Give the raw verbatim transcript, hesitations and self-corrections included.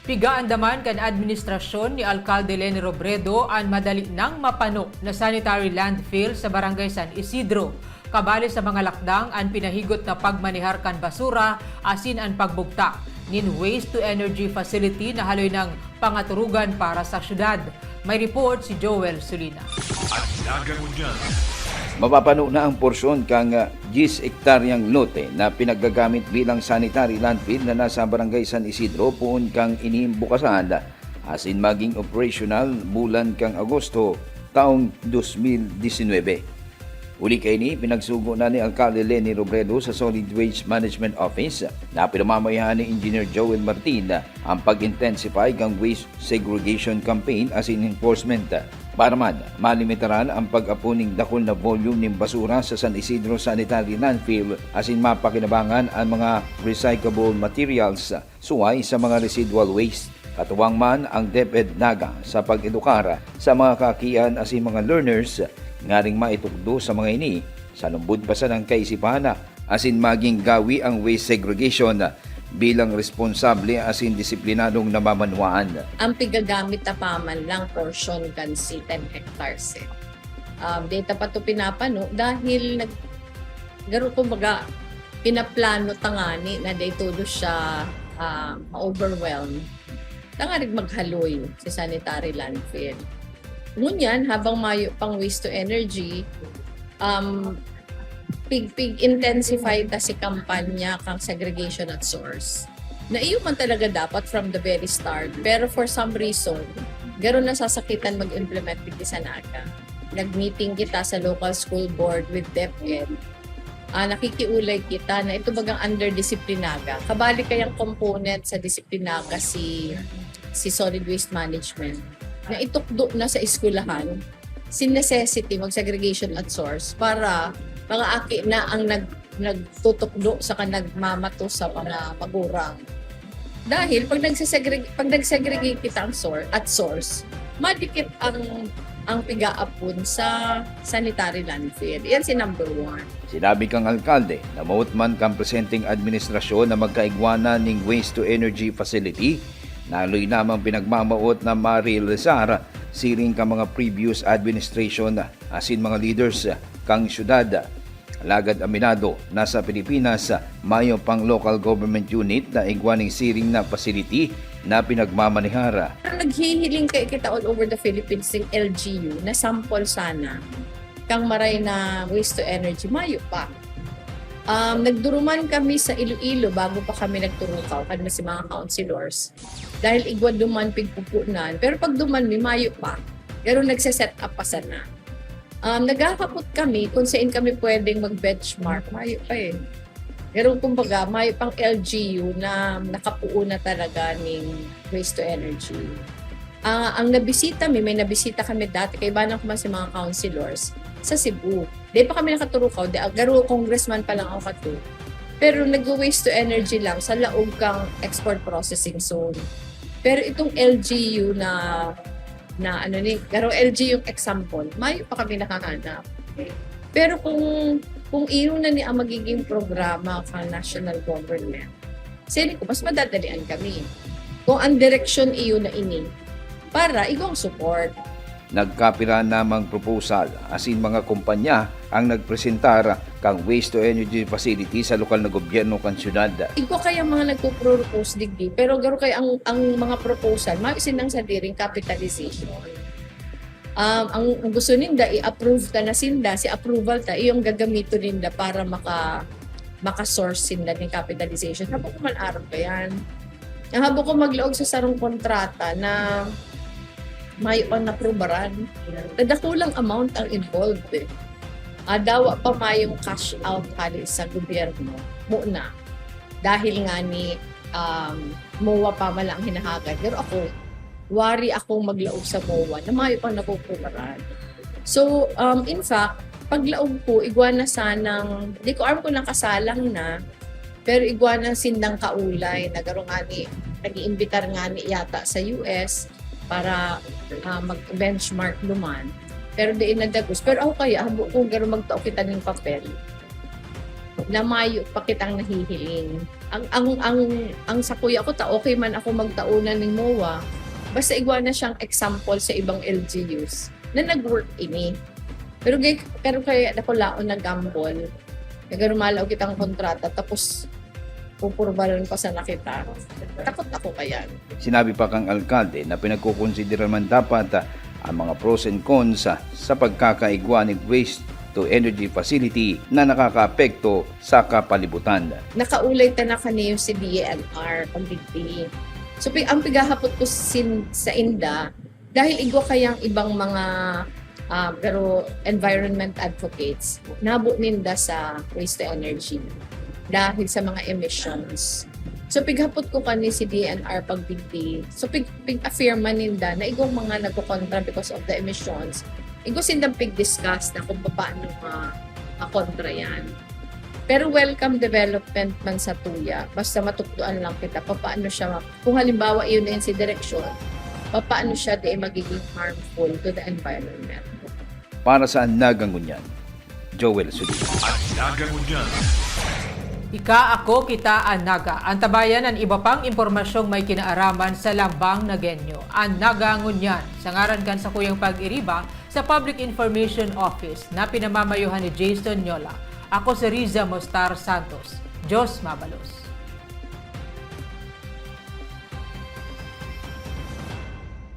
Pigaandaman kan administrasyon ni Alkalde Leni Robredo an madali nang mapano na sanitary landfill sa Barangay San Isidro. Kabali sa mga lakdang an pinahigot na pagmanehar kan basura asin an pagbugtak nin waste to energy facility na haloy nang pangaturugan para sa syudad. May report si Joel Sulina. At nagangon niya. Mapapano na ang porsyon kan, ah, diyes hektaryang lote na pinagagamit bilang sanitary landfill na nasa Barangay San Isidro poon kan ini bukasan, asin magin operasyonal bulan kan Agosto taong dos mil disinwebe. Huli kaini, pinagsugo na ni Alkalde Leni Robredo sa Solid Waste Management Office na pinamamayahan ni Engineer Joel Martin ang pag-intensify kan waste segregation campaign asin enforcement. Para man malimitaran ang pag-apo nin dakul na volume nin basura sa San Isidro Sanitary Landfill asin mapakinabangan ang mga recyclable materials suway sa mga residual waste. Katuwang man ang DepEd Naga sa pag-edukar sa mga kaakian asin mga learners nganing maitukdo sa mga ini sa lumbod pa sanang kaisipan asin magin gawi ang waste segregation bilang responsable asin disiplinadong namamanwaan. Ang pigagamit na paman lang porsyon kan si ten hectares, eh. Um, data pa to pinapano dahil nag-, garo, kumbaga, pinaplano tangani na dai todo siya, ah, ma-overwhelm. Tangarig maghaloy sa sanitary landfill. Ngunyan, habang mayo pang waste to energy, um, pig-, pig-intensify ta si kampanya kang segregation at source. Na iyo man talaga dapat from the very start, pero for some reason, garo nasasakitan mag-implement digdi sa Naga. Nag-meeting kita sa local school board with DepEd. Ah, nakikiulay kita na ito bagang under disiplinaga. Kabali kayang component sa disiplinaga si, si solid waste management. Na itukdo na sa eskwelahan, si necessity mag-segregation at source para mga aki na ang nag-, nagtutukdo saka nagmamato sa mga magurang. Dahil pag nagsesegre-, pag nag-segregate kita ang sor-, at source, madikit ang, ang pigaapon sa sanitary landfill. Yan si number one. Sinabi kang alkalde na mawot man kan presenteng administrasyon na magkaigwa na ning waste to energy facility, naloy namang pinagmamawot na marealisar siring kan mga previous administration asin mga leaders kan syudad. Alagad aminado na sa Pilipinas, mayo pang local government unit na igwa ning siring na facility na pinagmamanehar. Pero naghihiling kaya kita all over the Philippines ning L G U na sample sana kang maray na waste to energy, mayo pa. Um, nagduruman kami sa Iloilo bago pa kami nagturukaw, kan si mga councilors. Dahil igwa duman pigpupunan, pero pag duman mi, mayo pa. Pero nagse-set up pa sana. Um, naghahapot kami kung saan kami pwedeng mag-benchmark. Mayo pa eh. Pero kumbaga, mayo pang L G U na nakapuo na talaga ning waste to energy. Ah, ang nabisita mi, may nabisita kami dati, kaibanan ko man si mga councilors, sa Cebu. Di pa kami nakaturukaw, di, garo congressman pa lang ako kato. Pero nag-waste to energy lang sa laog kang export processing zone. Pero itong L G U na, na ano ni, garo L G U yung example, mayo pa kami nakahanap. Pero kung, kung iyo na ni ang magiging programa kang national government, siring ko, mas madadalian kami. Kung ang direksyon iyo na ini, para igwang support. Nagkapira namang proposal, asin mga kumpanya ang nagpresentar kan waste to energy facility sa lokal na gobyerno kan syudad. Igwa kaya mga nagpo-propose digdi, pero garo kaya ang, ang mga proposal, mayo sindang sadiring capitalization. Um, ang, ang gusto ninda, i-approve ta na sinda, si approval ta, iyong gagamiton ninda para maka-, maka-source sinda ning capitalization. Habo ko man arog pa yan. Ang habo ko maglaog sa sarong kontrata na mayo pang naprubaran. Na dakulang amount ang involved eh. Ah, dawa pa mayong cash out hali sa gobyerno. Muna. Dahil nga ni, um, MOA pa man lang ang hinahagad. Pero ako, wari akong maglaog sa MOA na mayo pang napuprubaran. So, um, in fact, paglaog ko, igwa na sanang, di ko alam kung nakasalang na, pero igwa na sindang kaulay na garo nga ni, nag-iimbitar nga ni yata sa U S para, ah, mag-benchmark duman. Pero di na dagos. Pero ako kaya, habo kung garo magtao kita ning papel. na mayo pa kitang nahihiling. Ang, ang, ang, ang sa kuya ko, ta okay man ako magtauna ning MOA, basta igwa na siyang example sa ibang L G Us na nag-work ini. Pero gay-, pero kaya ako laon na gamble. Nagarumalaw kitang kontrata, tapos pupurbaran pa sana kita. Takot ako kayan. Sinabi pa kan alkalde na pinagkukonsidera man dapat ang mga pros and cons sa pagkakaigwa nin waste to energy facility na nakakaapekto sa kapalibutan. Nakaulay ta na kaniyo si D E N R pagdigdi. So, pi-, ang pigahapot ko sin, sa inda, dahil igwa kayang ibang mga ah, pero environment advocates, nabo ninda sa waste to energy dahil sa mga emissions. So, pighapot ko kani si D N R pagdigdi. So, pig, pig-affirma ninda na igong mga nagkokontra because of the emissions, igong sindang pig-discuss na kung paano ma, makontra yan. Pero welcome development man sa tuya. Basta matukdoan lang kita papaano siya, ma-, kung halimbawa, iyon na yun si direksyon, papaano siya di magiging harmful to the environment. Para sa Naga Ngunyan, Joel Sudin. Naga Ngunyan. Ika, ako, kita, an Naga. Antabayan an iba pang impormasyong may kinaaraman sa Lambang Nagenyo. An Naga Ngunyan, sa ngaran kan sakuyang pag-iriba sa Public Information Office na pinamamayohan ni Jason Nyola. Ako si Riza Mostar Santos. Diyos mabalos.